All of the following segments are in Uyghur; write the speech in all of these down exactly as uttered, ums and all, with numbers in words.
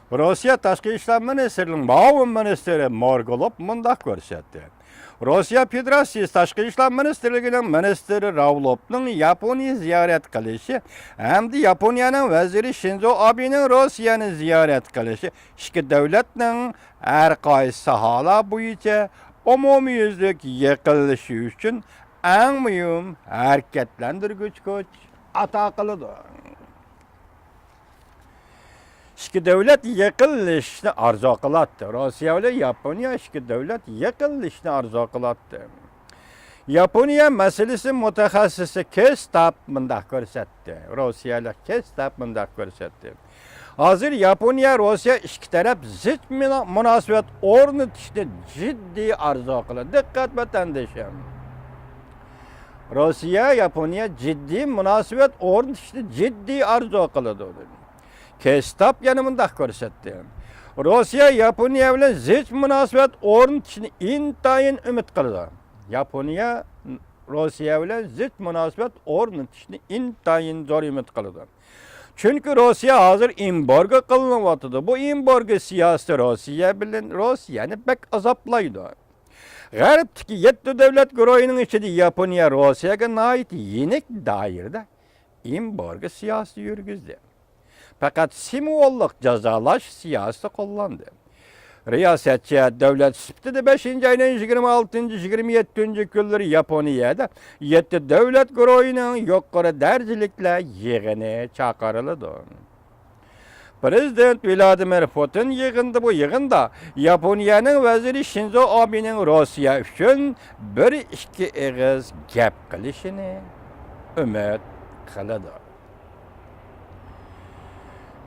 روسىيە تاشقى ئىشلار مىنىستىرلىكىنىڭ مۇئاۋىن مىنىستىرى مورگۇلوف مۇنداق كۆرسەتتى. روسىيە فېدېراتسىيىسى تاشقى ئىشلار مىنىستىرلىكىنىڭ مىنىستىرى راۋلوفنىڭ ياپونىيە زىيارەت قىلىشى ھەمدە ياپونىيەنىڭ ۋەزىرى شىنزو ئابېنىڭ روسىيەنى زىيارەت قىلىشى ئىككى دۆلەتنىڭ ھەر قايسى ساھەلەر بويىچە ئومۇميۈزلۈك يېقىنلىشىش ئۈچۈن ئەڭ مۇھىم ھەرىكەتلەندۈرگۈچ كۈچ ئاتا قىلىدۇ. ئىككى دۆلەت يېقىنلىشىشنى ئارزۇ قىلاتتى. روسىيە بىلەن ياپونىيە ئىككى دۆلەت يېقىنلىشىشنى ئارزۇ قىلاتتى. ياپونىيە مەسىلىسى مۇتەخەسسىسى كېستاپ مۇنداق كۆرسەتتى. روسىيەلىك كېستاپ مۇنداق كۆرسەتتى. ھازىر ياپونىيە، روسىيە ئىككى تەرەپ زىچ مۇنا-، مۇناسىۋەت ئورنىتىشنى جىددىي ئارزۇ قىلىدۇ. دىققەت، ۋەتەندىشىم. روسىيە، ياپونىيە جىددىي مۇناسىۋەت ئورنىتىشنى جىددىي ئارزۇ قىلىدۇ، دېدى. كېستاپ يەنە مۇنداق كۆرسەتتى. روسىيە ياپونىيە بىلەن زىچ مۇناسىۋەت ئورنىتىشنى ئىنتايىن ئۈمىد قىلىدۇ. ياپونىيە روسىيە بىلەن زىچ مۇناسىۋەت ئورنىتىشنى ئىنتايىن زور ئۈمىد قىلىدۇ. چۈنكى روسىيە ھازىر ئېمبارگو قىلىنىۋاتىدۇ. بۇ ئېمبارگو سىياسىتى روسىيە بىلەن، روسىيەنى بەك ئازابلايدۇ. غەربتىكى يەتتە دۆلەت گۇرۇھىنىڭ ئىچىدە ياپونىيە روسىيەگە ناھايىتى يېنىك دائىرىدە ئېمبارگو سىياسىتى يۈرگۈزدى. پەقەت سىمۋوللۇق جازالاش سىياسىتى قوللاندى. رىياسەتچى دۆلەت سۈپىتىدە بەشىنچى ئاينىڭ يىگىرمە ئالتىنچى، يىگىرمە يەتتىنچى كۈنلىرى ياپونىيەدە يەتتە دۆلەت گۇرۇھىنىڭ يۇقىرى دەرىجىلىكلەر يىغىنى چاقىرىلىدۇ. پىرېزىدېنت ۋلادىمىر پۇتىن يىغىندا، بۇ يىغىندا ياپونىيەنىڭ ۋەزىرى شىنزو ئابېنىڭ روسىيە ئۈچۈن بىر ئىككى ئېغىز گەپ قىلىشىنى ئۈمىد قىلىدۇ.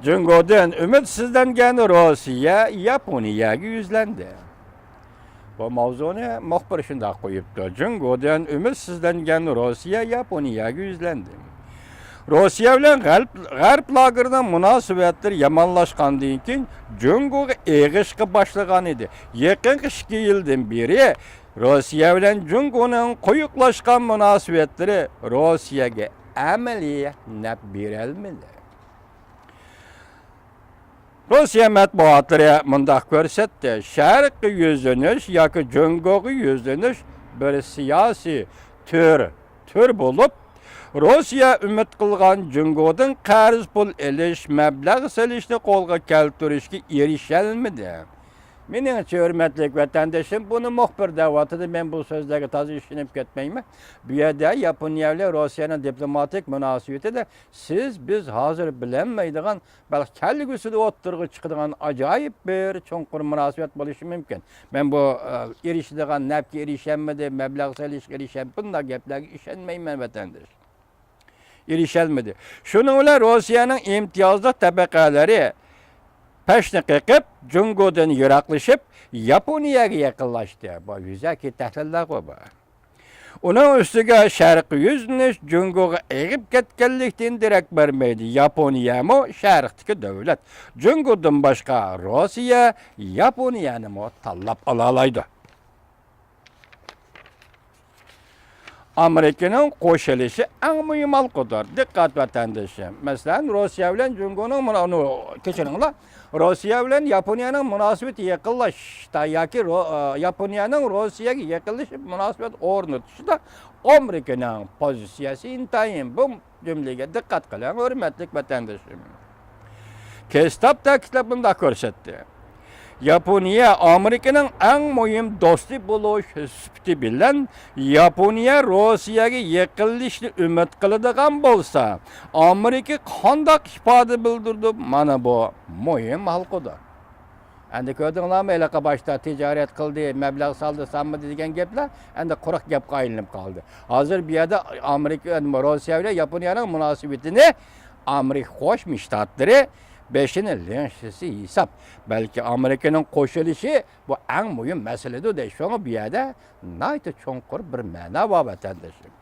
جۇڭگودىن ئۈمىدسىزلەنگەن روسىيە ياپونىيەگە يۈزلەندى. بۇ ماۋزۇنى مۇخبىر شۇنداق قويۇپتۇ: جۇڭگودىن ئۈمىدسىزلەنگەن روسىيە ياپونىيەگە يۈزلەندى. روسىيە بىلەن غەرب، غەرب لاگېرىنىڭ مۇناسىۋەتلىرى يامانلاشقاندىن كېيىن، جۇڭگوغا ئېغىشقا باشلىغان ئىدى. يېقىنقى ئىككى يىلدىن بېرى روسىيە بىلەن جۇڭگونىڭ قويۇقلاشقان مۇناسىۋەتلىرى روسىيەگە ئەمەلىي نەپ بېرەلمىدى. روسىيە مەتبۇئاتلىرى مۇنداق كۆرسەتتى: شەرققە يۈزلىنىش ياكى جۇڭگوغا يۈزلىنىش بىر سىياسىي تۈر، تۈر بولۇپ، روسىيە ئۈمىد قىلغان جۇڭگودىن قەرز پۇل ئېلىش، مەبلەغ سېلىشنى قولغا كەلتۈرۈشكە ئېرىشەلمىدى. مېنىڭچە، ھۆرمەتلىك ۋەتەندىشىم، بۇنى مۇخبىر دەۋاتىدۇ، مەن بۇ سۆزلەرگە تازا ئىشىنىپ كەتمەيمەن. بۇ يەردە ياپونىيە بىلەن روسىيەنىڭ دىپلوماتىك مۇناسىۋىتىدە سىز، بىز ھازىر بىلەلمەيدىغان، بەلكى كەلگۈسىدە ئوتتۇرىغا چىقىدىغان ئاجايىپ بىر چوڭقۇر مۇناسىۋەت بولۇشى مۇمكىن. مەن بۇ، ئە، ئېرىشىدىغان نەپكە ئېرىشەلمىدى، مەبلەغ سېلىشقا ئېرىشەلمىدى، بۇنداق گەپلەرگە ئىشەنمەيمەن، ۋەتەندىش. ئېرىشەلمىدى. شۇنىڭ بىلەن روسىيەنىڭ ئىمتىيازلىق تەبەقەلىرى پەشنى قېقىپ، جۇڭگودىن يىراقلىشىپ، ياپونىيەگە يېقىنلاشتى. بۇ يۈزەكى تەھلىللەرغۇ بۇ. ئۇنىڭ ئۈستىگە شەرققە يۈزلىنىش جۇڭگوغا ئېغىپ كەتكەنلىكتىن دېرەك بەرمەيدۇ. ياپونىيەمۇ شەرقتىكى دۆلەت. جۇڭگودىن باشقا روسىيە ياپونىيەنىمۇ تاللاپ ئالالايدۇ. ئامېرىكىنىڭ قوشۇلۇشى ئەڭ مۇھىم ھالقىدۇر. دىققەت، ۋەتەندىشىم. مەسىلەن، روسىيە بىلەن جۇڭگونىڭ مۇنا-، ئۇنى، كەچۈرۈڭلار. روسىيە بىلەن ياپونىيەنىڭ مۇناسىۋىتى يېقىنلاشتا ياكى رو-، ئا، ياپونىيەنىڭ روسىيەگە يېقىنلىشىپ مۇناسىۋەت ئورنىتىشىدا ئامېرىكىنىڭ پوزىتسىيەسى ئىنتايىن، بۇ جۈملىگە دىققەت قىلىڭ، ھۆرمەتلىك ۋەتەندىشىم. كېستاپ تەكىتلەپ مۇنداق كۆرسەتتى: ياپونىيە ئامېرىكىنىڭ ئەڭ مۇھىم دوستى بولۇش سۈپىتى بىلەن، ياپونىيە روسىيەگە يېقىنلىشىشنى ئۈمىد قىلىدىغان بولسا، ئامېرىكا قانداق ئىپادە بىلدۈرىدۇ؟ مانا بۇ مۇھىم ھالقىدۇر. ئەمدى كۆردۈڭلارمۇ، ھېلىقى باشتا تىجارەت قىلدى، مەبلەغ سالدى، سالمىدى دېگەن گەپلەر ئەمدى قۇرۇق گەپكە ئايلىنىپ قالدى. ھازىر بۇ يەردە ئامېرىكا، روسىيە بىلەن ياپونىيەنىڭ مۇناسىۋىتىنى ئامېرىكا قوشما شتاتلىرى بېشىنى لىڭشىسى ھېساب. بەلكى ئامېرىكىنىڭ قوشۇلۇشى بۇ ئەڭ مۇھىم مەسىلىدۇر دەيدۇ. شۇڭا بۇ يەردە ناھايىتى چوڭقۇر بىر مەنا بار، ۋەتەندىشىم.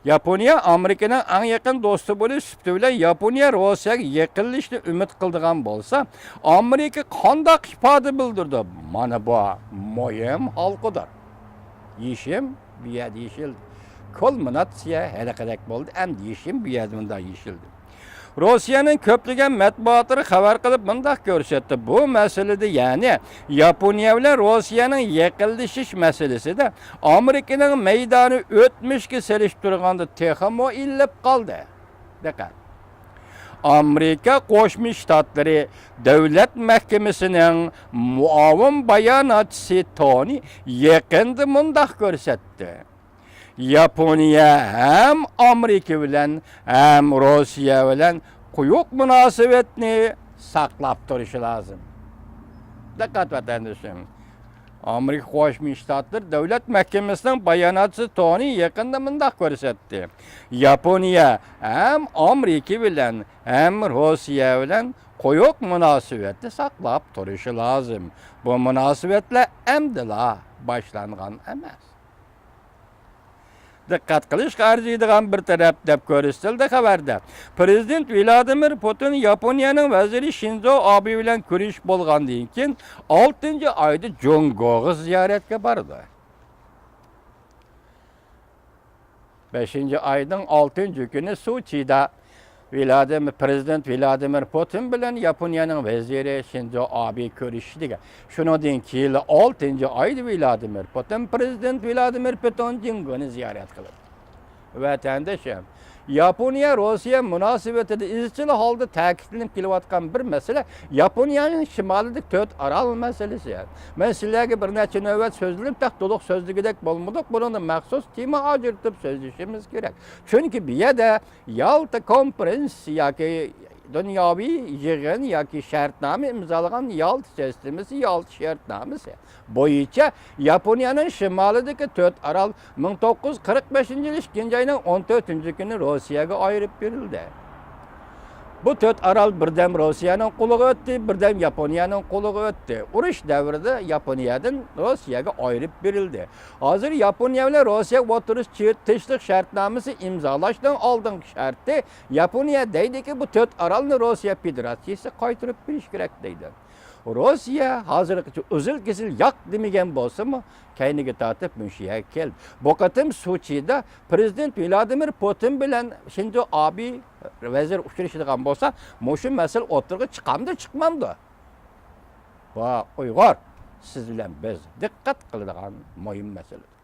ياپونىيە ئامېرىكىنىڭ ئەڭ يېقىن دوستى بولۇش سۈپىتى بىلەن ياپونىيە روسىيەگە يېقىنلىشىشنى ئۈمىد قىلىدىغان بولسا، ئامېرىكا قانداق ئىپادە بىلدۈرىدۇ؟ مانا بۇ مۇھىم ھالقىدۇر. يېشىم بۇ يەردە يېشىلدى. كۇلمىناتسىيە ھېلىقىدەك بولدى، ئەمدى يېشىم بۇ يەردە مۇنداق يېشىلدى. روسىيەنىڭ كۆپلىگەن مەتبۇئاتلىرى خەۋەر قىلىپ مۇنداق كۆرسەتتى، بۇ مەسىلىدە، يەنى ياپونىيە بىلەن روسىيەنىڭ يېقىنلىشىش مەسىلىسىدە ئامېرىكىنىڭ مەيدانى ئۆتمۈشكە سېلىشتۇرغاندا تېخىمۇ ئىللىپ قالدى. دىققەت! ئامېرىكا قوشما شتاتلىرى دۆلەت مەھكىمىسىنىڭ مۇئاۋىن باياناتچىسى تونى يېقىندا مۇنداق كۆرسەتتى. ياپونىيە ھەم ئامېرىكا بىلەن، ھەم روسىيە بىلەن قويۇق مۇناسىۋەتنى ساقلاپ تۇرۇشى لازىم. دىققەت، ۋەتەندىشىم! ئامېرىكا قوشما شتاتلىرى دۆلەت مەھكىمىسىنىڭ باياناتچىسى تونى يېقىندا مۇنداق كۆرسەتتى: ياپونىيە ھەم ئامېرىكا بىلەن، ھەم روسىيە بىلەن قويۇق مۇناسىۋەتنى ساقلاپ تۇرۇشى لازىم. بۇ مۇناسىۋەتلەر ئەمدىلا باشلانغان ئەمەس. دىققەت قىلىشقا ئەرزىيدىغان بىر تەرەپ دەپ كۆرسىتىلدى خەۋەردە. پىرېزىدېنت ۋلادىمىر پۇتىن ياپونىيەنىڭ ۋەزىرى شىنزو ئابې بىلەن كۆرۈشۈپ بولغاندىن كېيىن، ئالتىنچى ئايدا جۇڭگوغا زىيارەتكە بارىدۇ. بەشىنچى ئاينىڭ ئالتىنچى كۈنى سوچىدا ۋلادىمىر، پىرېزىدېنت ۋلادىمىر پۇتىن بىلەن ياپونىيەنىڭ ۋەزىرى شىنزو ئابې كۆرۈشۈشى دېگەن. شۇنىڭدىن كېيىن ئالتىنچى ئايدا ۋلادىمىر پۇتىن، پىرېزىدېنت ۋلادىمىر پۇتىن جۇڭگونى زىيارەت قىلىدۇ. ۋەتەندىشىم، ياپونىيە روسىيە مۇناسىۋىتىدە ئىزچىل ھالدا تەكىتلىنىپ كېلىۋاتقان بىر مەسىلە ياپونىيەنىڭ شىمالىدىكى تۆت ئارال مەسىلىسى. مەن سىلەرگە بىر نەچچە نۆۋەت سۆزلىدىم، تېخى تولۇق سۆزلىگۈدەك بولمىدۇق، بۇنىڭدا مەخسۇس تېما ئاجرىتىپ سۆزلىشىمىز كېرەك. چۈنكى بۇ يەردە يالتا كونفېرېنس ياكى دۇنياۋى يىغىن ياكى شەرتنامە ئىمزالىغان يالتا سىستېمىسى، يالتا شەرتنامىسى بويىچە ياپونىيەنىڭ شىمالىدىكى تۆت ئارال مىڭ توققۇز يۈز قىرىق بەشىنچى يىل ئىككىنچى ئاينىڭ ئون تۆتىنچى كۈنى روسىيەگە ئايرىپ بېرىلدى. بۇ تۆت ئارال بىردەم روسىيەنىڭ قولىغا ئۆتتى، بىردەم ياپونىيەنىڭ قولىغا ئۆتتى. ئۇرۇش دەۋرىدە ياپونىيەدىن روسىيەگە ئايرىپ بېرىلدى. ھازىر ياپونىيە بىلەن روسىيە ئوتتۇرىسىدا چېتىشلىق شەرتنامىسى ئىمزالاشنىڭ ئالدىنقى شەرتى، ياپونىيە دەيدىكى، بۇ تۆت ئارالنى روسىيە فېدېراتسىيىسىگە قايتۇرۇپ بېرىش كېرەك دەيدۇ. روسىيە ھازىرغىچە ئۈزۈل-كېسىل ياق دېمىگەن بولسىمۇ، كەينىگە تارتىپ مۇشۇ يەرگە كەلدى. بۇ قېتىم سوچىدا پىرېزىدېنت ۋلادىمىر پۇتىن بىلەن شىنزو ئابې ۋەزىر ئۇچرىشىدىغان بولسا، مۇشۇ مەسىلە ئوتتۇرىغا چىقامدۇ، چىقمامدۇ؟ بۇ ئۇيغۇر، سىز بىلەن بىز دىققەت قىلىدىغان مۇھىم مەسىلىدۇر.